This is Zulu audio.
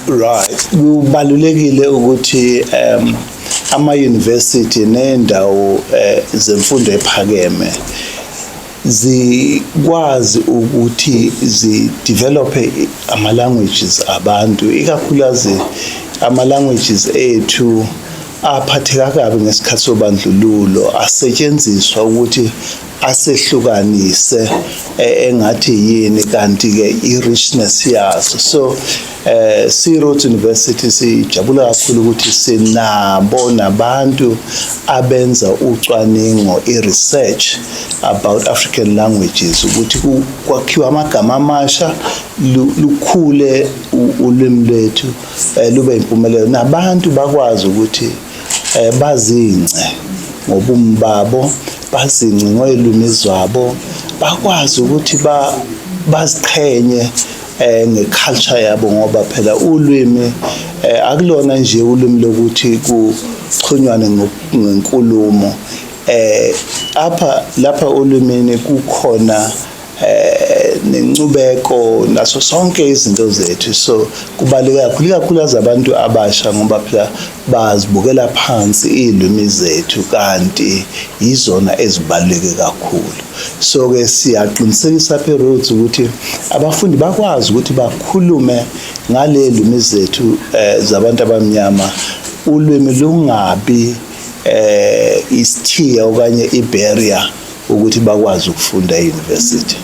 Right, kubalulekile ukuthi ama university nendawo zemfundo ephakeme zikwazi ukuthi zi-develop ama languages abantu, ikakhulukazi ama languages ethu aphatheka kabi ngesikhathi sobandlululo, asetshenziswa ukuthi asehlukanise engathi yini, kanti ke i-richness yaso. So si-Rhodes University sijabula kakhulu ukuthi sinabo nabantu abenza ucwaningo, i-research about African languages, ukuthi kwakhiwa amagama amasha, lukhule ulwimi lwethu, lube impumelelo, nabantu bakwazi ukuthi bazince ngobumi babo, bazince ngolwimi zabo, bakwazi ukuthi baziqhenye ngeculture yabo, ngoba phela ulwimi akulona nje ulwimi lokuthi kuxhunywane ngenkulumo. Apha lapha olwimini kukhona nencubeko naso sonke izinto zethu. So kubaluleke kakhulu, ikakhulukazi abantu abasha, ngoba phela bazibukela phansi izilimi zethu, kanti yizona ezibaluleke kakhulu. So ke siyaqinisekisa apha eRhodes ukuthi abafundi bakwazi ukuthi bakhulume ngale limi zethu zabantu abamnyama, ulwimi lungabi isithiya okanye ibarrier ukuthi bakwazi ukufunda e-university.